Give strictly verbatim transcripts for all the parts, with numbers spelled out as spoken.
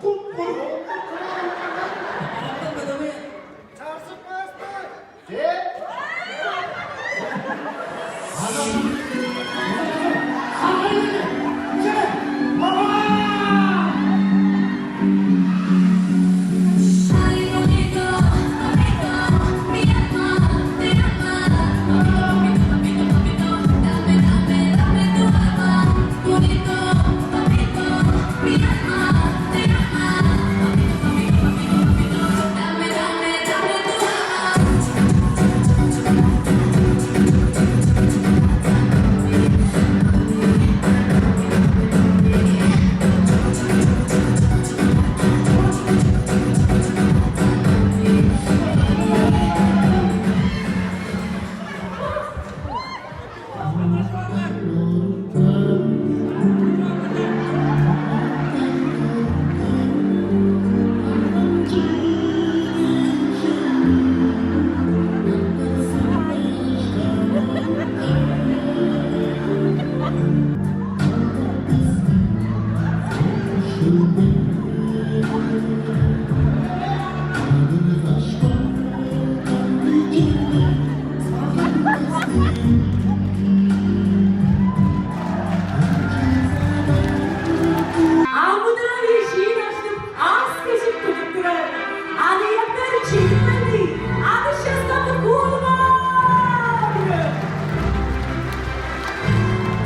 Куп-курук. Чарсыппас-тыр. Че? Адам. Че, мама! Амыдырал эжиин ажыдып, аас-кежик тудуп турар аныяктар чедип келди. Адышаска куткуунуңар!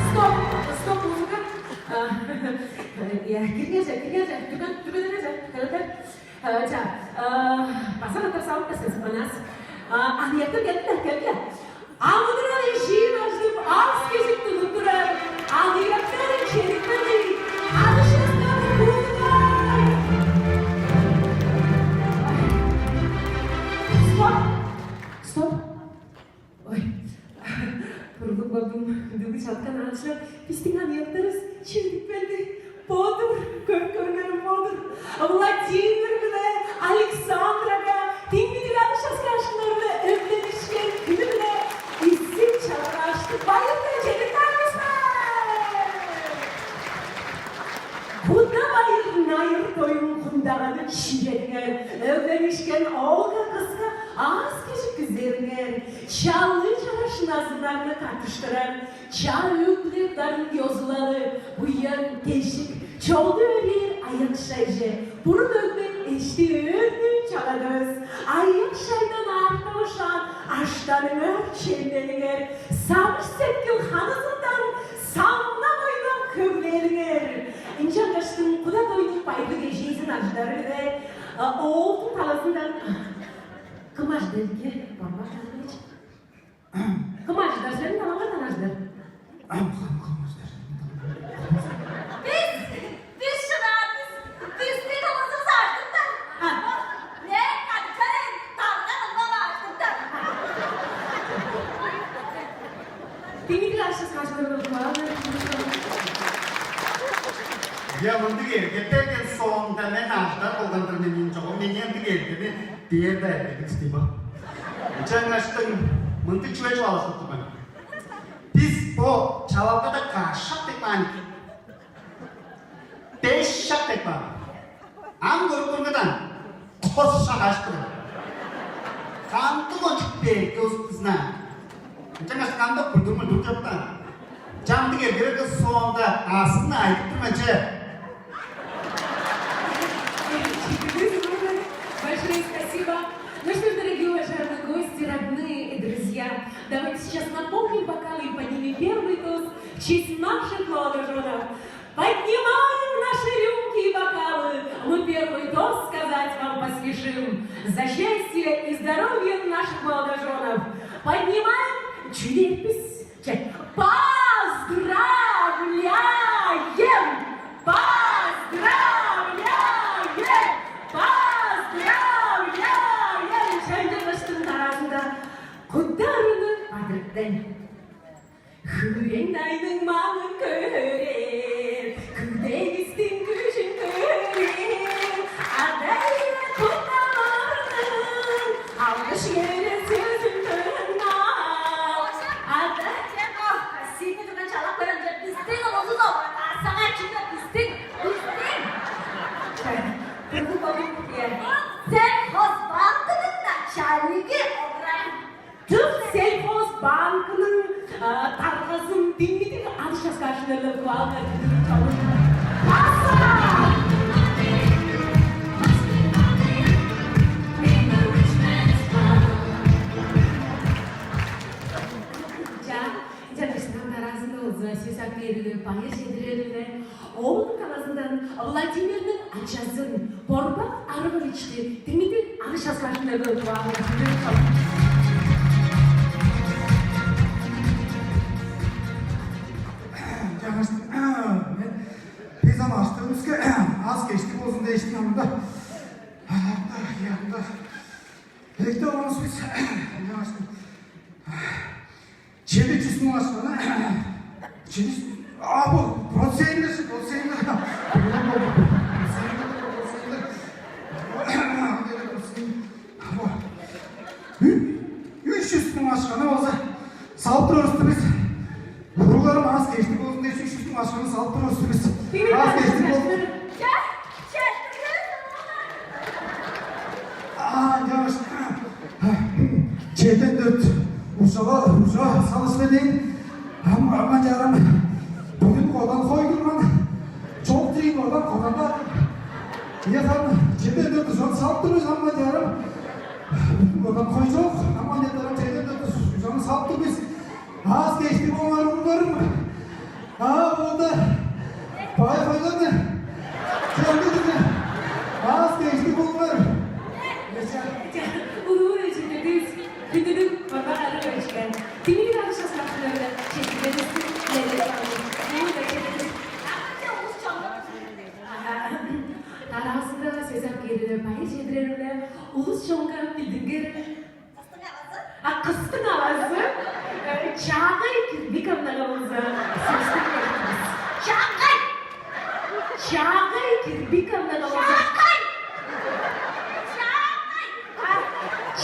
Стоп, стоп, музыка. А, я, киргеже, киргеже, түрген, түргенеже, киргеже. Э, ча, э, база катап салып берсеңиз, манас. А, аныяктар келдилер, келдилер. Амыдырал эжиин ажыдып, аас-кежик тудуп турар аныяктар чедип келди. Адышаска куткуунуңар! Стоп! Стоп! Ой, бурлуг болдум, бүгү чаткан аалчылар, бистиң аныяктарывыс чедип келди. Бо-дур, көрүп көрүңерем, бо-дур. Владимир биле Александрага деңнедир адышаскаашкыннарны өгледишкен күнү-биле изиг чалгааштыг байырны чедирип каалыңар. Куда байыр найыр доюн кундаганы чиңгедиңер, өгледишкен оолга-кыска аас-кежик күзериңер, чалыы чараш назыннарны каттыштырар, чаа өг-бүле дарын ёзулалы, буян, кежик, чолду өрээр аяк-шайже, бурун өгбе эшти өөрнү чаладывыс. Аяк-шайдан аарта ошаан аштаныңар, чемнениңер, сагыш-сеткил ханызындан саңнап-ойнап хөглээлиңер. Ынчангаштың куда дойнук байырлыг эжиизин ажыдары-биле, а, оолдуң талазындан кым ажыдер ийик, Борбак Чарыгыч? Кым ажыдар, сениң талаңардан ажыдар? Ам, кым, кым ажыдар? Бис, бис шыдаар бис, бистиң талазывыс ажыдыптар. А. Не, кадыккарен, тарга кылбак ажыдыптар. Димитрий Алексеевич, каш көрүп алды? Я, мындыг эргеттелген соонда мен ажыдар болган-дыр мен, чогум меңээ ындыг эргени бээр-даа эргедик стиба. Ынчангаштың мындыг чүве чугаалажып тур мен. Бис бо чавалгада каш шак деп каан ийик? Беш шак деп каан. Ам көрүп көргедаан, тос шак ажып турар. Кандыг кончуг берге улус бис ынаа. Ынчангаш кандыг бүрдүр-мүрдүр чоруптаан. Чамдык эргелерге соонда азын-на айтып тур мен че. Большое спасибо. Ну что ж, дорогие уважаемые гости, родные и друзья, давайте сейчас наполним бокалы и поднимем первый тост в честь наших молодоженов. Поднимаем наши рюмки и бокалы, мы первый тост сказать вам поспешим. За счастье и здоровье наших молодоженов. Поднимаем, чүдерпис. Че, поздравляем! Поздравляем! Поздравляем! Чайдыргыштың таразында кударыны бадырыктен. Хүрең дайның маңын көре. Владимирниң ачазын, Борбак Арыгырычты, димиди агыш аскаашыннарга ыдып аар. Чаңгаш, мен бис ам аштыывыска аас-кежиктиг болзун дээштиң амында. Аякта, аякта. Эки оңус бис. Чеди чүс муң ашканы. Чеди чүс. А, бо проценттер, проценттер. Проценттер, проценттер. Үш чүс муң ашканы болза, салып турар бис. Уругларым аас-кежиктиг болзун дээш, үш чүс муң ашканы салып турар бис. Аас-кежиктиг болзун. А, чаш. Чеден дөрт ужава, ужава салыш берейн. Ам, ам чарам. Бүгүн кодан хой турган. Чок дейн, кодан, кодан-даа. Ийе, харын, чеден дөрт ужаны салып тур бис, ам чарам. Бүгүн кодан хой чок. Ам чарам, чеден дөрт ужаны салып тур бис. Аас-кежиктиг болуңар, уругларым. А, болду. Бай хойланы. Чонду дизе. Аас-кежиктиг болуңар. Улуу эжидивис, хүндүлүг Борбак Арыгырычка, димиди агыш аскаашыннарга четтиргенивисти илередип каалым. Улуу эжидивис. Дараазында сөс ап кээрге, байыр чедирер-биле улус-чонга билдингир. Кыстың авазы. А, кыстың авазы, э, Чаагай Кирбиковнага болза, сөстү бердивис. Чаагай! Чаагай Кирбиковнага болза. Чаагай! Чаагай! А,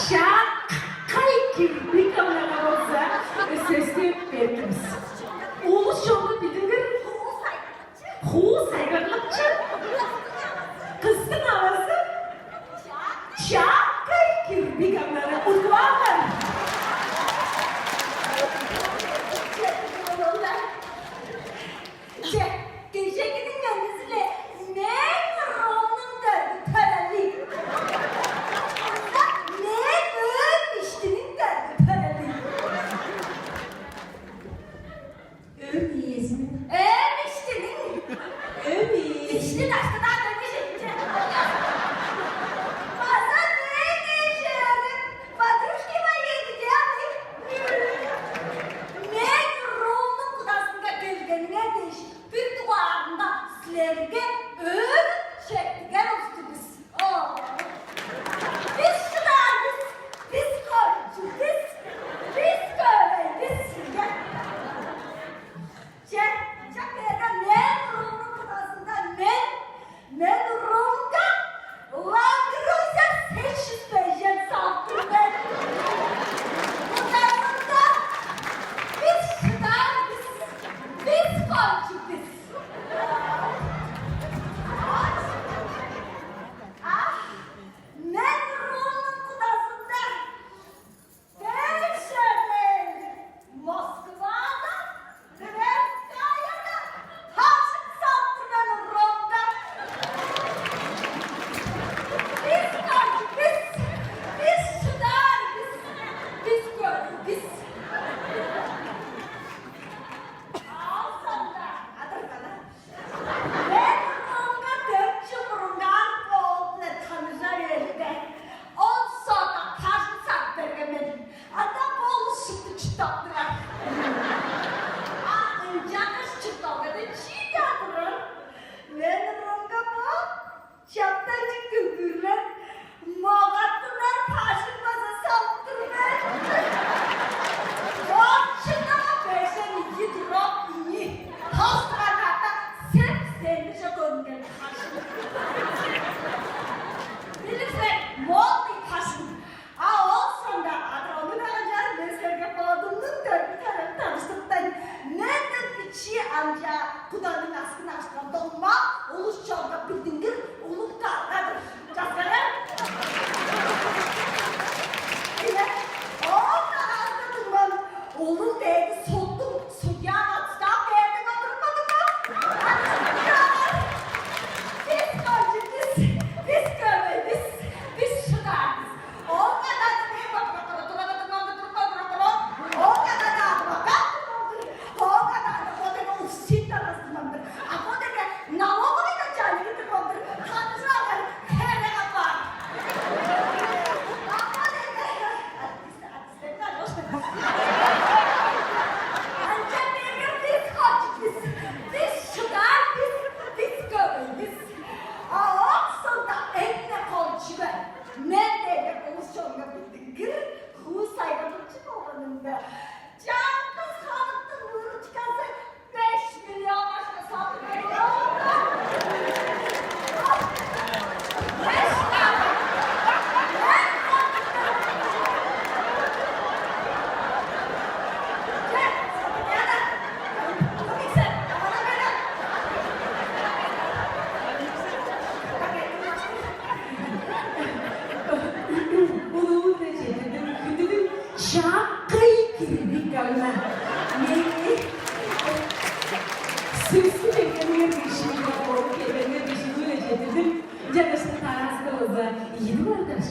Чаагай Кирбиковнага болза, э, сөстү бердивис. Улус-чонга билдингир. Хуу сайгарлыкчы. Кыстың авазы. Чаагай Кирбиковнаны уткуп алыңар. Че, кежээниң мендизи-ле мээң уруумнуң дөргү төрели. Мээң өөм иштиниң дөргү төрели. Өөм иезиниң. Өөм иштиниң. Өөм иези. Ишти даштыдаар дөмей чединче. База мээң эш-өөрүм, подружки моей, где они? Мээң уруумнуң кудазынга келгениңер дээш, бир дугаарында силерге өөрүп четтирер улус-тур бис. О, бис шыдаар бис, бис кончуг бис, бис көөрей бис силерге. Че, чак бээрге, мээң уруумнуң кудазында мен, мен уруумга Land Cruiser сес чүс бежен салып тур мен. Кудазында бис шыдаар бис, бис кончуг бис.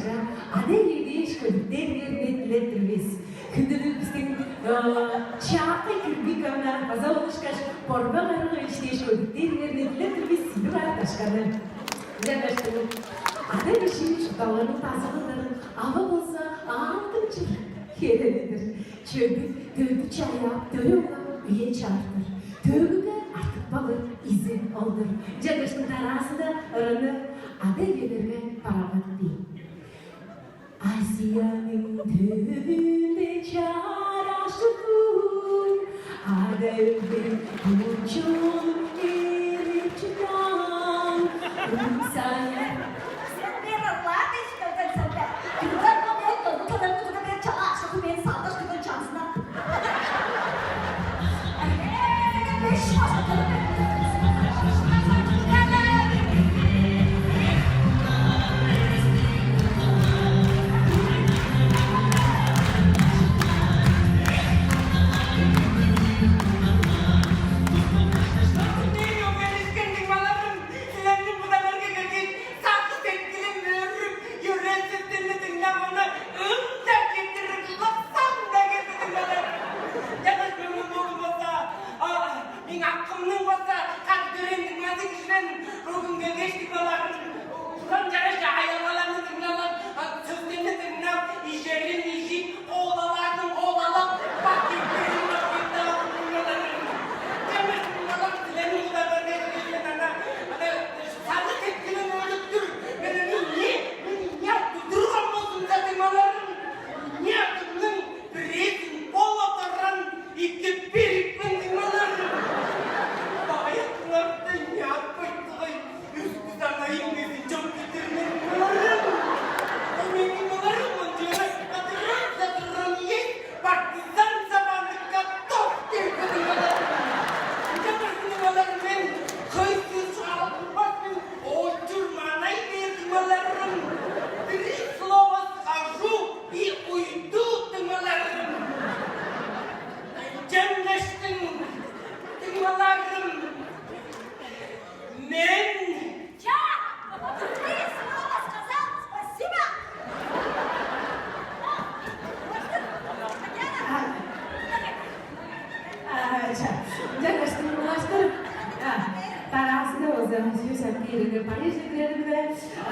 Ада-иелээш көдүктээриңерни дилеп тур бис. Хүндүлүг бистиң, э, чаакы Кирбиковна база ол ышкаш Борбак Арыгыевич дээш көдүктээриңерни дилеп тур бис. Силер бар дашканы. Ынчангаш ада кижиниң чуртталгазының дазылы-дыр, ава болза, алтын чыл херели-дир. Чөбү, дөртү чаяап, дөрү улап, үе чаартыр. Төөгүге артып калыр изиг ол-дур. Ынчангаштың дараазында ыраны ада-иелерге бараалгадып бээр. Азияның төвүнде чараш чурттуг, ада-өгбе, кур чон эрип чурттаан, улуг саяр. Сен бээр ырлаар дээш келген сен бе? Билбейн, ол ол дылды төлеп, туруп бээр чала ашкы мен саадаш турган чамсына. Сагыш-сеткилим өөрүп, йөрээл сөстерни дыңнап, ону ынча кииртирип, лыксам-даа кирбедим болар. Чаңгыс мөңгүн бөгүн болза, а, мээң акымның болза, кады төрээн дыңназы кижи мен, бөгүн келгештиг болар. Улам чаңгыс аялгаларны дыңнап, а, сөстерни дыңнап, ижерин ижип, Оолаларның оолалап, бак кииктерин бак кииктерин алып, чаңгыс муңгалап, силерниң ударларга келген ана, ана, сагыш-сеткилим өөрүп тур. Мен аны не, мен не артып турган болзумза, дыңмаларым, не артымның бирээзин боло турган, икки бирикпин, дыңмаларым. Баягыларда не артпайтыгай. Үстү-санайым безин чок киттирген боларым. Ол мени боларым, ончугара адыран-садыран ес, партизан сабаанныг каток деп кылдым боларым. Ынча кырдым боларым мен, хыйсыз чугаалап турбас мен, очур-манай бердим боларым. Три слова скажу и уйду, дыңмаларым. Ынчангаштың, дыңмаларым. Мен. Ча! Ты снова сказал спасибо! А, а, ча, ынчангаш тыңнааштыр. А, дараазында болза, сөс артыырынга, поэзия киреринге, а,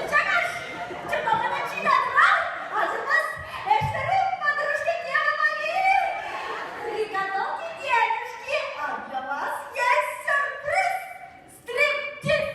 Чагаш, чымалгана чиде турар, ажырбас, эштерим, подружки, девы мои! Приготовьте, дедушки, а для вас есть сюрприз! Стриптиз!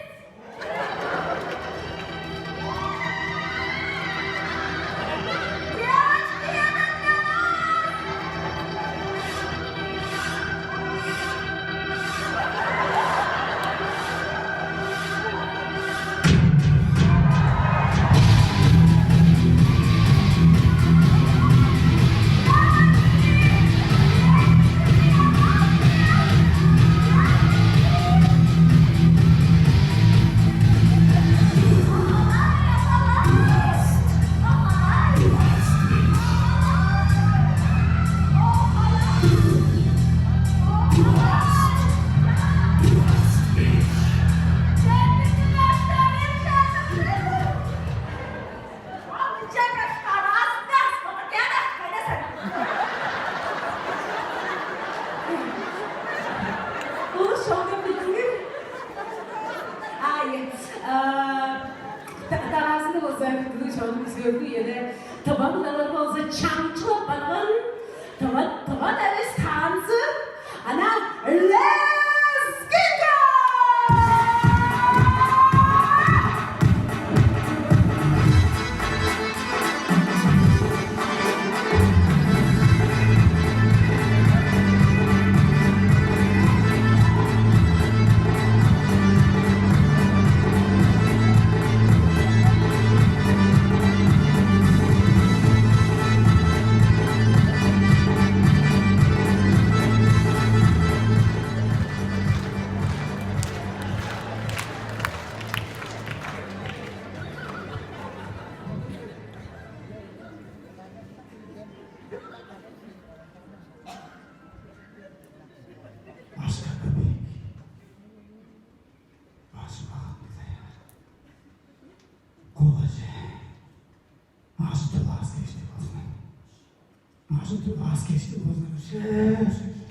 Улус чонга билдингир. Ай, а, та-, тараазында болза, бүгүн чонувус өргү үеде тыва удалар болза чаңчылап барган, тыва, тыва эвес танцы, ана лезгинка! Аас кежиктиг болуңар.